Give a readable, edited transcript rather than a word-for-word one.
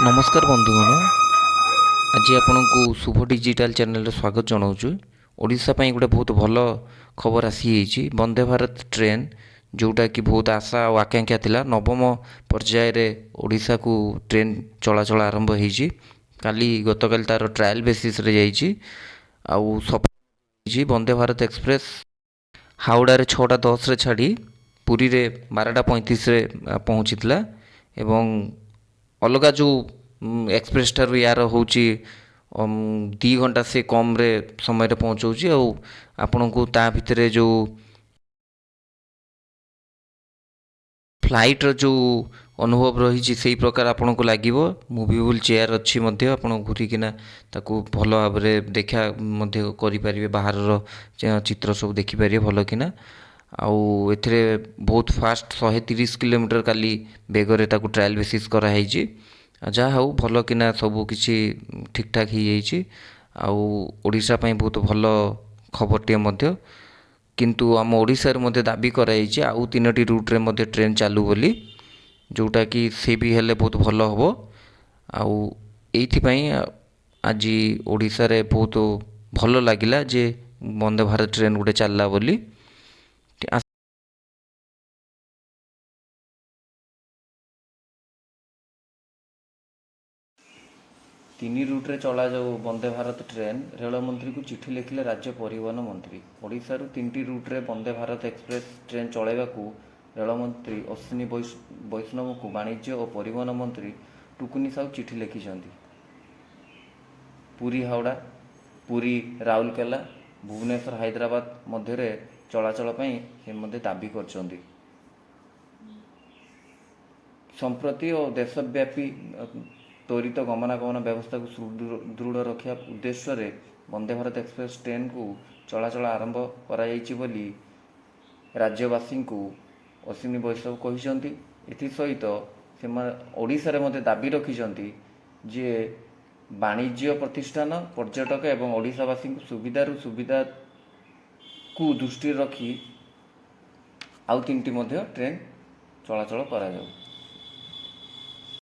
ନମସ୍କାର ବନ୍ଧୁଗଣ, ଆଜି ଆପଣଙ୍କୁ ଶୁଭ ଡିଜିଟାଲ ଚ୍ୟାନେଲରେ ସ୍ୱାଗତ ଜଣାଉଛୁ। ଓଡ଼ିଶା ପାଇଁ ଗୋଟେ ବହୁତ ଭଲ ଖବର ଆସିଯାଇଛି। ବନ୍ଦେ ଭାରତ ଟ୍ରେନ୍, ଯେଉଁଟାକି ବହୁତ ଆଶା ଆଉ ଆକାଂକ୍ଷା ଥିଲା, ନବମ ପର୍ଯ୍ୟାୟରେ ଓଡ଼ିଶାକୁ ଟ୍ରେନ୍ ଚଳାଚଳ ଆରମ୍ଭ ହେଇଛି। କାଲି, ଗତକାଲି ତା'ର ଟ୍ରାଏଲ୍ ବେସିସ୍ରେ ଯାଇଛି ଆଉ ସଫଳ ହେଇଛି। ବନ୍ଦେ ଭାରତ ଏକ୍ସପ୍ରେସ୍ ହାୱଡ଼ାରେ 6ଟା 10ରେ ଛାଡ଼ି ପୁରୀରେ 12ଟା 35ରେ ପହଞ୍ଚିଥିଲା ଏବଂ ଅଲଗା ଯେଉଁ ଏକ୍ସପ୍ରେସ୍ ଠାରୁ ୟାର ହେଉଛି 2 ଘଣ୍ଟା ସେ କମ୍ରେ ସମୟରେ ପହଞ୍ଚଉଛି। ଆଉ ଆପଣଙ୍କୁ ତା ଭିତରେ ଯେଉଁ ଫ୍ଲାଇଟ୍ର ଯେଉଁ ଅନୁଭବ ରହିଛି, ସେଇ ପ୍ରକାର ଆପଣଙ୍କୁ ଲାଗିବ। ମୁଭେବୁଲ୍ ଚେୟାର ଅଛି ମଧ୍ୟ, ଆପଣ ଘୁରିକିନା ତାକୁ ଭଲ ଭାବରେ ଦେଖା ମଧ୍ୟ କରିପାରିବେ, ବାହାରର ଚିତ୍ର ସବୁ ଦେଖିପାରିବେ ଭଲକିନା। ଆଉ ଏଥିରେ ବହୁତ ଫାଷ୍ଟ, 130 କିଲୋମିଟର କାଲି ବେଗରେ ତାକୁ ଟ୍ରାଏଲ୍ ବେସିସ୍ କରାହେଇଛି। ଯାହା ହଉ, ଭଲ କିନା ସବୁ କିଛି ଠିକ୍ଠାକ୍ ହେଇଯାଇଛି ଆଉ ଓଡ଼ିଶା ପାଇଁ ବହୁତ ଭଲ ଖବରଟିଏ ମଧ୍ୟ। କିନ୍ତୁ ଆମ ଓଡ଼ିଶାରେ ମଧ୍ୟ ଦାବି କରାଯାଇଛି ଆଉ ତିନୋଟି ରୁଟ୍ରେ ମଧ୍ୟ ଟ୍ରେନ୍ ଚାଲୁ ବୋଲି, ଯେଉଁଟାକି ସେ ବି ହେଲେ ବହୁତ ଭଲ ହେବ। ଆଉ ଏଇଥିପାଇଁ ଆଜି ଓଡ଼ିଶାରେ ବହୁତ ଭଲ ଲାଗିଲା ଯେ ବନ୍ଦେ ଭାରତ ଟ୍ରେନ୍ ଗୋଟେ ଚାଲିଲା ବୋଲି। ତିନି ରୁଟ୍ରେ ଚଳାଯାଉ ବନ୍ଦେ ଭାରତ ଟ୍ରେନ୍, ରେଳମନ୍ତ୍ରୀଙ୍କୁ ଚିଠି ଲେଖିଲେ ରାଜ୍ୟ ପରିବହନ ମନ୍ତ୍ରୀ। ଓଡ଼ିଶାରୁ ତିନିଟି ରୁଟ୍ରେ ବନ୍ଦେ ଭାରତ ଏକ୍ସପ୍ରେସ୍ ଟ୍ରେନ୍ ଚଳାଇବାକୁ ରେଳମନ୍ତ୍ରୀ ଅଶ୍ୱିନୀ ବୈଷ୍ଣବଙ୍କୁ ବାଣିଜ୍ୟ ଓ ପରିବହନ ମନ୍ତ୍ରୀ ଟୁକୁନି ସାହୁ ଚିଠି ଲେଖିଛନ୍ତି। ପୁରୀ ହାୱଡ଼ା, ପୁରୀ ରାଉରକେଲା, ଭୁବନେଶ୍ୱର ହାଇଦ୍ରାବାଦ ମଧ୍ୟରେ ଚଳାଚଳ ପାଇଁ ସେ ମଧ୍ୟ ଦାବି କରିଛନ୍ତି। ସମ୍ପ୍ରତି ଓ ଦେଶବ୍ୟାପୀ ତ୍ୱରିତ ଗମନାଗମନ ବ୍ୟବସ୍ଥାକୁ ସୁଦୃଢ଼ ରଖିବା ଉଦ୍ଦେଶ୍ୟରେ ବନ୍ଦେ ଭାରତ ଏକ୍ସପ୍ରେସ୍ ଟ୍ରେନ୍କୁ ଚଳାଚଳ ଆରମ୍ଭ କରାଯାଇଛି ବୋଲି ରାଜ୍ୟବାସୀଙ୍କୁ ଅଶ୍ୱିନୀ ବୈଷ୍ଣବ କହିଛନ୍ତି। ଏଥିସହିତ ସେମାନେ ଓଡ଼ିଶାରେ ମଧ୍ୟ ଦାବି ରଖିଛନ୍ତି ଯେ ବାଣିଜ୍ୟ ପ୍ରତିଷ୍ଠାନ, ପର୍ଯ୍ୟଟକ ଏବଂ ଓଡ଼ିଶାବାସୀଙ୍କୁ ସୁବିଧାରୁ ସୁବିଧାକୁ ଦୃଷ୍ଟିରେ ରଖି ଆଉ ତିନିଟି ମଧ୍ୟ ଟ୍ରେନ୍ ଚଳାଚଳ କରାଯାଉ।